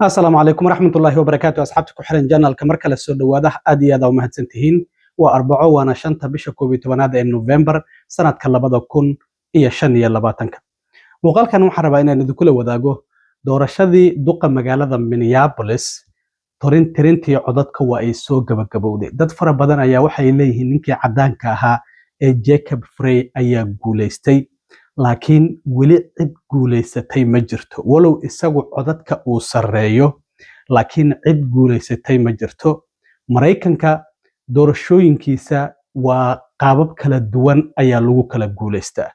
Asalaamu calaykum waraxmatullaahi wabarakaatu. Asxaabta ku xiran channelka, mar kale soo dhowaada. Aad iyo aad aa u mahadsantihiin. Waa Arbaco, waana 5-ta bisha 11-aad ee November, sanadka 2025-ka. Muuqaalkan waxaan rabaa inaan idinkula wadaago doorashadii duqa magaalada Minneapolis. Tirintii codadka waa ay soo gabagabowday. Dad fara badan ayaa waxay leeyihiin ninkii caddaanka ahaa ee Jacob Frey ayaa guulaystay, laakiin weli cid guulaysatay ma jirto. Walow isagu codadka uu sarreeyo, laakiin cid guulaysatay ma jirto. Maraykanka doorashooyinkiisa waa qaabab kala duwan ayaa lagu kala guulaystaa.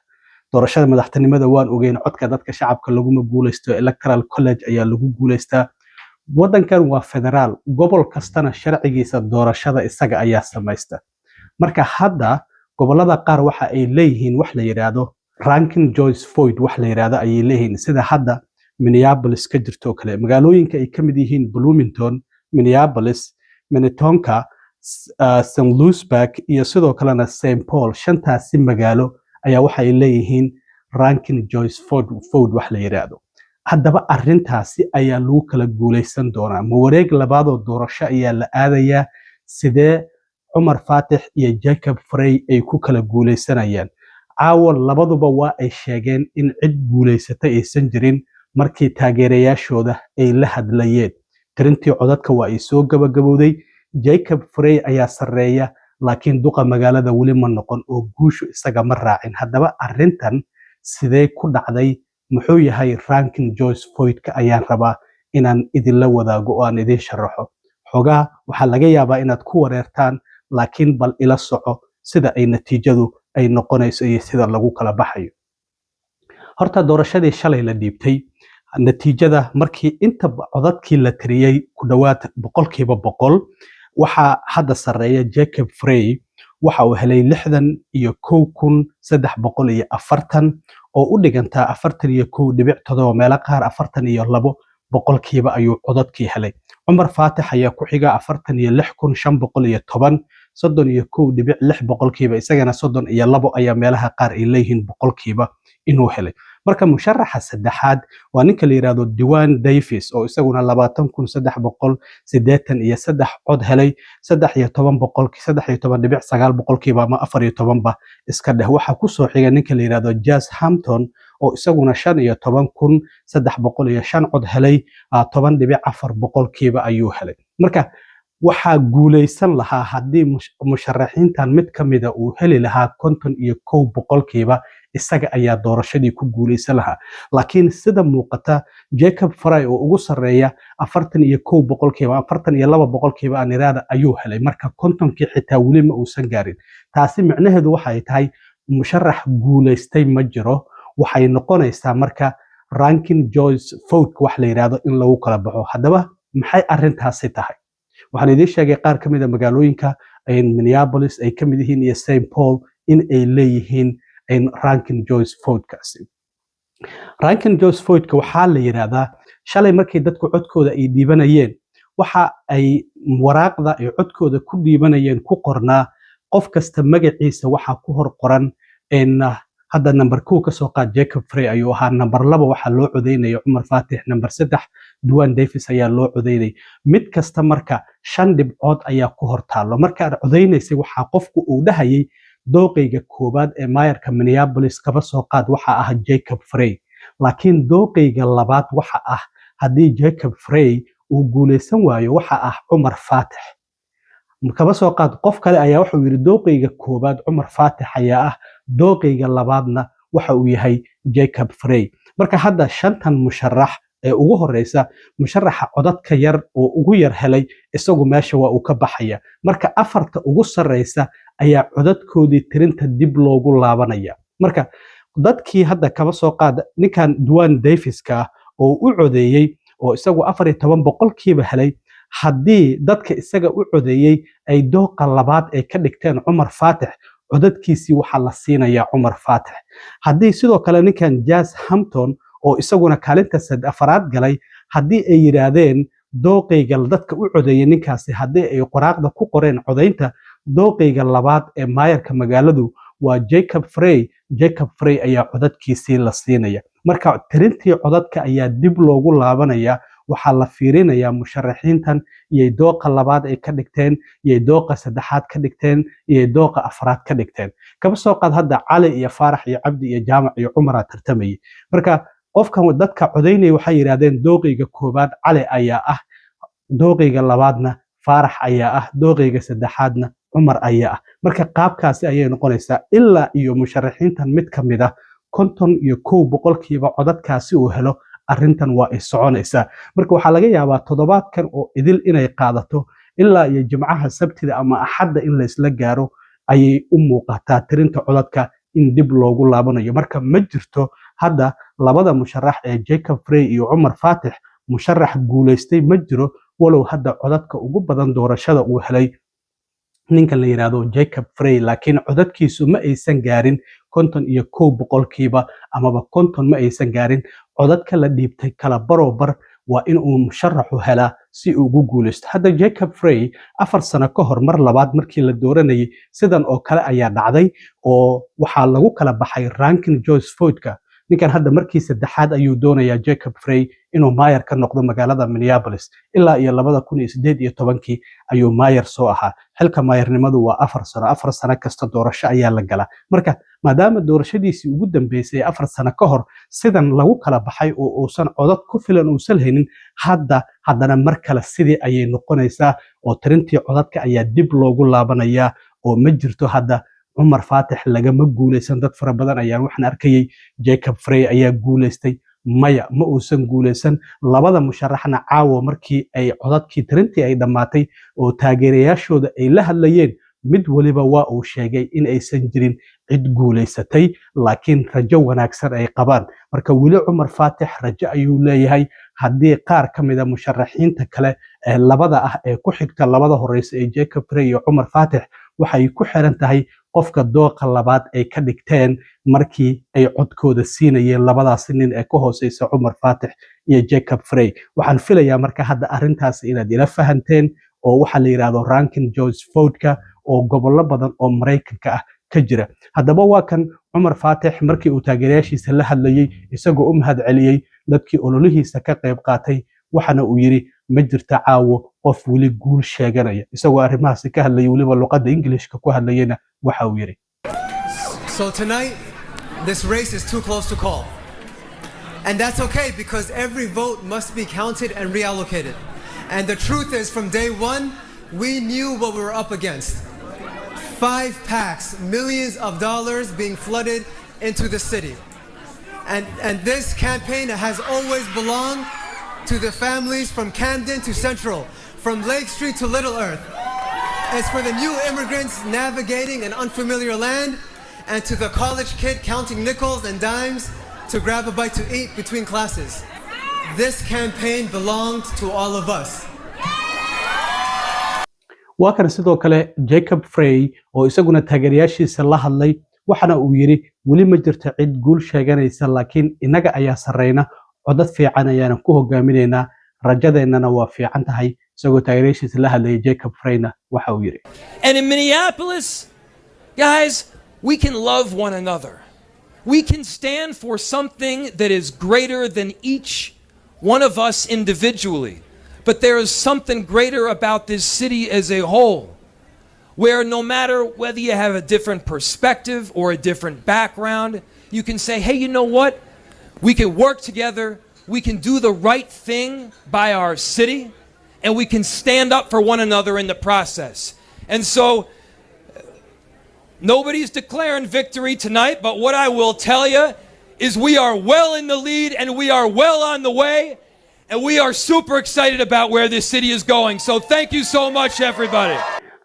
Doorashada madaxtinimada waan ogeyn, codka dadka shacabka laguma guulaysto, Electoral College ayaa lagu guulaystaa. Waddankan waa federaal, gobol kastana sharcigiisa doorashada isaga ayaa samaysta. Marka hadda gobolada qaar waxa ay leeyihiin wax la yidhaahdo ranked choice vote, wax la yidhaahdo ayay leeyihiin, sida hadda Minneapolis ka jirto kale. Magaalooyinka ay ka mid yihiin Bloomington, Minneapolis, Minnetonka, St. Louisburg iyo sidoo kalena St. Paul, shantaasi magaalo ayaa waxay leeyihiin ranked choice vote wax la yidhaahdo. Haddaba arrintaasi ayaa lagu kala guulaysan doonaa. Ma wareeg labaadoo doorasho ayaa la aadayaa? Sidee Cumar Faatix iyo Jacob Frey ay ku kala guulaysanayaan caawa? Labaduba waa ay sheegeen in cid guulaysatay aysan jirin markii taageerayaashooda ay la hadlayeen. Tirintii codadka waa ay soo gabagabowday. Jacob Frey ayaa sarreeya, laakiin duqa magaalada weli ma noqon oo guushu isaga ma raacin. Haddaba arrintan sidee ku dhacday? Muxuu yahay ranked choice vote-ka? Ayaan rabaa inaan idinla wadaago oo aan idin sharaxo. Xogaa waxaa laga yaabaa inaad ku wareertaan, laakiin bal ila soco sida ay natiijadu ay noqonayso iyo sida lagu kala baxayo. Horta doorashadii shalay la dhiibtay, natiijada markii inta codadkii la tiriyey, ku dhowaad 100% waxaa hadda sarreeya Jacob Frey. Waxa uu helay 61,340, oo u dhigantaa 41.7, meelo qaar 42% ayuu codadkii helay. Cumar Faatix ayaa ku xiga, 46,510, 31.6%. Isagana 32 ayaa meelaha qaar ay leeyihiin boqolkiiba inuu helay. Marka musharaxa saddexaad waa ninka la yidhahdo Duane Davis, oo isaguna 20,383 cod helay, 13 boqol, 13.9% ama 14-ba iska dheh. Waxaa kusoo xiga ninka la yidhahdo Jazz Hampton, oo isaguna 15,305 cod helay, 10.4% ayuu helay. Marka waxaa guulaysan lahaa haddii musharaxiintan mid ka mida uu heli lahaa 51%, isaga ayaa doorashadii ku guulaysan lahaa. Laakiin sida muuqata, Jacob Frey oo ugu sarreeya 41%, 42% aan iraada ayuu helay. Marka 50-kii xitaa weli ma uusan gaarin. Taasi micnaheedu waxay tahay musharax guulaystay ma jiro. Waxay noqonaysaa marka ranked choice vote wax la yidhaahdo in lagu kala baxo. Haddaba maxay arrintaasi tahay? Waxaan idiin sheegay qaar ka mid a magaalooyinka Minneapolis ay ka mid yihiin iyo St. Paul in ay leeyihiin ranked choice votekaasi. Ranked choice voteka waxaa la yidhaahdaa, shalay markii dadku codkooda ay dhiibanayeen, waxa ay waraaqda ay codkooda ku dhiibanayeen ku qornaa qof kasta magaciisa. Waxaa ku hor qoran hadda number 1 ka soo qaad Jacob Frey ayuu ahaa, number 2 waxaa loo codeynaya Cumar Faatix, number 3 Duane Davis ayaa loo codeynay. Mid kasta marka shan dhibcood ayaa ku hor taallo. Marka aad codeynaysay, waxaa qofku uu dhahayay dooqayga koowaad ee maayarka Minneapolis kaba soo qaad waxa ah Jacob Frey, laakiin dooqayga labaad waxa ah, haddii Jacob Frey uu guulaysan waayo, waxa ah Cumar Faatix. Kaba soo qaad qof kale ayaa wuxuu yidhi dooqayga koowaad Cumar Faatix ayaa ah, dooqayga labaadna waxa uu yahay Jacob Frey. Marka hadda shantan musharax ee ugu horeysa, musharaxa codadka yar oo ugu yar helay isagu meesha waa uu ka baxaya. Marka afarta ugu sarreysa ayaa codadkoodii tirinta dib loogu laabanaya. Marka dadkii hadda kaba soo qaad ninkan Duane Daviska ah oo u codeeyey, oo isagu 14% helay, haddii dadka isaga u codeeyey ay dooqa labaad ay ka dhigteen Cumar Faatix, codadkiisii waxaa la siinayaa Cumar Faatix. Haddii sidoo kale ninkan Jazz Hampton, oo isaguna kaalinta afaraad galay, haddii ay yidhaahdeen dooqayga dadka u codeeyay ninkaasi, haddii ay qoraaqda ku qoreen codaynta dooqayga labaad ee maayarka magaaladu waa Jacob Frey, Jacob Frey ayaa codadkiisii la siinaya. Marka tirintii codadka ayaa dib loogu laabanaya. Waxaa la fiirinayaa musharaxiintan iyay dooqa labaad ay ka dhigteen, iyay dooqa saddexaad ka dhigteen, iyay dooqa afraad ka dhigteen. Kaba soo qaad hadda Cali iyo Faarax iyo Cabdi iyo Jaamac iyo Cumaraa tartamayay. Marka qofkan dadka codaynaya waxay yidhahdeen, dooqayga koowaad Cali ayaa ah, dooqayga labaadna Faarax ayaa ah, dooqayga saddexaadna Cumar ayaa ah. Marka qaabkaasi ayay noqonaysaa. Ilaa iyo musharaxiintan mid ka mid ah 51% codadkaasi uu helo, arrintan waa ay soconaysaa. Marka waxaa laga yaabaa toddobaadkan oo idil inay qaadato, ilaa iyo Jimcaha, Sabtida ama Axadda in laysla gaaro ayay u muuqataa tirinta codadka in dib loogu laabanayo. Marka ma jirto hadda labada musharax ee Jacob Frey iyo Cumar Faatix musharax guulaystay ma jiro, walow hadda codadka ugu badan doorashada uu helay ninkan la yidhaahdo Jacob Frey, laakiin codadkiisu ma aysan gaarin 51% amaba 50 ma aysan gaarin. Codadka la dhiibtay kala barobar waa in uu musharaxu helaa si uu ugu guulaysto. Hadda Jacob Frey 4 sano ka hor mar labaad markii la dooranayay sidan oo kale ayaa dhacday, oo waxaa lagu kala baxay ranking choice vote-ka. Ninkan hadda markii saddexaad ayuu doonayaa Jacob Frey inuu maayar ka noqdo magaalada Minneapolis. Ilaa iyo 2018-kii ayuu maayar soo ahaa. Xilka maayarnimadu waa 4 sano, 4 sano kasta doorasho ayaa la galaa. Marka maadaama doorashadiisii ugu dambeysay 4 sano ka hor sidan lagu kala baxay oo uusan codad ku filan uusan haynin, hadda haddana mar kale sidii ayay noqonaysaa, oo tirintii codadka ayaa dib loogu laabanayaa, oo ma jirto hadda Cumar Faatix lagama guuleysan. Dad fara badan ayaan waxaan arkayay Jacob Frey ayaa guuleystay. Maya, ma uusan guuleysan. Labada musharaxna caawa markii ay codadkii tirintii ay dhammaatay oo taageerayaashooda ay la hadlayeen, mid waliba waa uu sheegay in aysan jirin cid guulaysatay, laakiin rajo wanaagsan ay qabaan. Marka weli Cumar Faatix rajo ayuu leeyahay haddii qaar ka mida musharaxiinta kale ee labada ah ee ku xigta labada horeysa ee Jacob Frey iyo Cumar Faatix. Waxay ku xiran tahay qofka dooqa labaad ay ka dhigteen markii ay codkooda siinayeen labadaasi nin ee ka hooseysa Cumar Faatix iyo Jacob Frey. Waxaan filayaa marka hadda arrintaasi inaad ila fahanteen, oo waxaa la yidhahdo ranking choice vote-ka oo gobollo badan oo Maraykanka ah ka jira. Haddaba waa kan Cumar Faatix markii uu taageerayaashiisa la hadlayey, isagoo u mahad celiyey dadkii ololihiisa ka qayb qaatay, waxaana uu yidhi ma jirta caawo qof weli guul sheeganaya. Isagoo arrimahaasi ka hadlayay, weliba luqadda Ingilishka ku hadlayeyna, waxa uu yidhi: So tonight, this race is too close to call. And that's okay, because every vote must be counted and reallocated. And the truth is, from day one, we knew what we were up against. Five PACs, millions of dollars being flooded into the city. And this campaign has always belonged to the families from Camden to Central, from Lake Street to Little Earth. It's for the new immigrants navigating an unfamiliar land, and to the college kid counting nickels and dimes to grab a bite to eat between classes. This campaign belonged to all of us. Waa kan sidoo kale Jacob Frey oo isaguna taageerayaashiisa la hadlay, waxaana uu yidhi weli ma jirto cid guul sheeganaysa, laakiin innaga ayaa sarreyna, codad fiican ayaana ku hogaaminaynaa, rajadeennana waa fiican tahay. Isagoo taageerayaashiisa la hadlayay Jacob Freyna waxa uu yidhi: And in Minneapolis, guys, we can love one another. We can stand for something that is greater than each one of us individually. But there is something greater about this city as a whole, where no matter whether you have a different perspective or a different background, you can say, "Hey, you know what? We can work together, we can do the right thing by our city, and we can stand up for one another in the process." And so, nobody's declaring victory tonight, but what I will tell you is we are well in the lead and we are well on the way, and we are super excited about where this city is going. So thank you so much, everybody.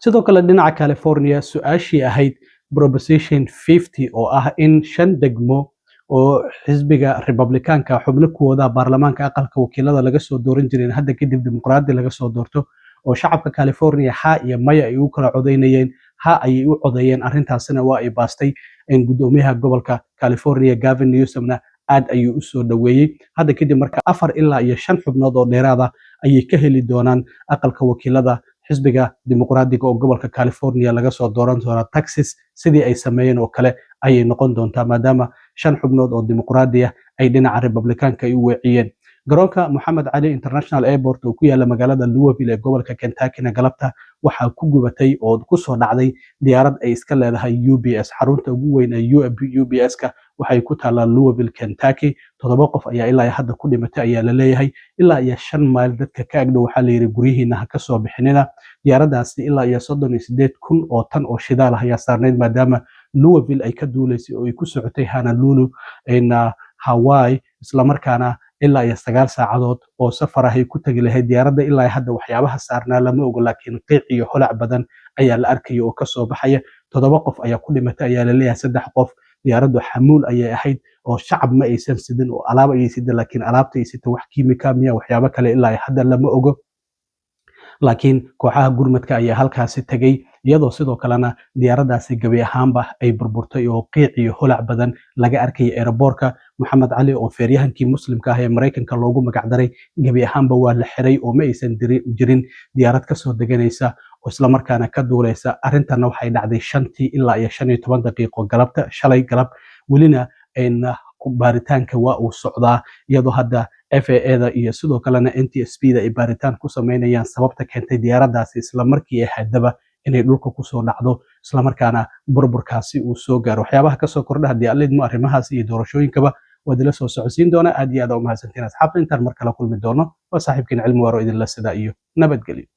Sidoo kale dhinaca California, su-aashii ahayd Proposition 50 oo ah in shan degmo oo xisbiga Republikaanka xubno kuwooda baarlamaanka aqalka wakiilada laga soo dooran jireen hadda kadib Dimuqraadi laga soo doorto, oo shacabka California ha iyo maya ay u kala codaynayeen, ha ayay u codeeyeen. Arrintaasina waa ay baastay. Gudoomiyaha gobolka California Gavin Newsomna aad ayuu u soo dhoweeyey. Hadda kadib marka afar ilaa iyo shan xubnood oo dheeraada ayay ka heli doonaan aqalka wakiilada xisbiga Dimuqraadiga oo gobolka California laga soo dooran doona. Texas sidii ay sameeyeen oo kale ayay noqon doontaa, maadaama shan xubnood oo Dimuqraadi ah ay dhinaca Republikaanka ay u weeciyeen. Garoonka Moxamed Cali International Airport oo ku yaala magaalada Louisville ee gobolka Kentucky-na galabta waxaa ku gubatay oo kusoo dhacday diyaarad ay iska leedahay UPS. Xarunta ugu weyn ee UPS-ka waxay ku taallaa Louisville, Kentucky. Toddoba qof ayaa ilaa hadda ku dhimatay ayaa la leeyahay. Ilaa iyo 5 mayl dadka ka agdhow waxaa layidhi guryihiina ha kasoo bixinina. Diyaaraddaasi ilaa iyo 38,000 oo tan oo shidaal ah ayaa saarnayd, maadaama Louisville ay ka duuleysay oo ay ku socotay Honolulu, Hawaii, islamarkaana ilaa iyo 9 saacadood oo safar ah ay ku tegi lahayd diyaaradda. Ilaa hadda waxyaabaha saarnaa lama ogo, laakiin qiic iyo holac badan ayaa la arkaya oo kasoo baxaya. Toddoba qof ayaa ku dhimatay ayaa la leeyahay. Saddex qof diyaaraddu xamuul ayay ahayd oo shacab ma aysan sidin oo alaab ayay sidin, laakiin alaabta ay sita wax kiimika miya, waxyaabo kale, ilaa hadda lama ogo. Laakiin kooxaha gurmadka ayaa halkaasi tegey, iyadoo sidoo kalena diyaaraddaasi gebi ahaanba ay burburtay oo qiic iyo holac badan laga arkayay. Airport-ka Moxamed Cali oo feeryahankii Muslimka ah ee Maraykanka loogu magacdaray gebi ahaanba waa la xiray oo ma aysan jirin diyaarad kasoo deganaysa oo islamarkaana ka duuleysa. Arrintanna waxay dhacday 5-tii ilaa iyo 15 daqiiqo galabta shalay galab. Welina baaritaanka waa uu socdaa, iyadoo hadda FAA-da iyo sidoo kalena NTSB da ay baaritaan ku sameynayaan sababta keentay diyaaraddaasi isla markii ay haddaba inay dhulka kusoo dhacdo, islamarkaana burburkaasi uu soo gaaro. Waxyaabaha kasoo kordha, haddii Alle idmo, arrimahaas iyo doorashooyinkaba waad ila soo socodsiin doonaa. Aad iyo aad u mahadsantiin, asxaabta. Intaan mar kala kulmi doono, waa saaxiibkiin Cilmi Waaro idinla sidaa iyo nabadgelyo.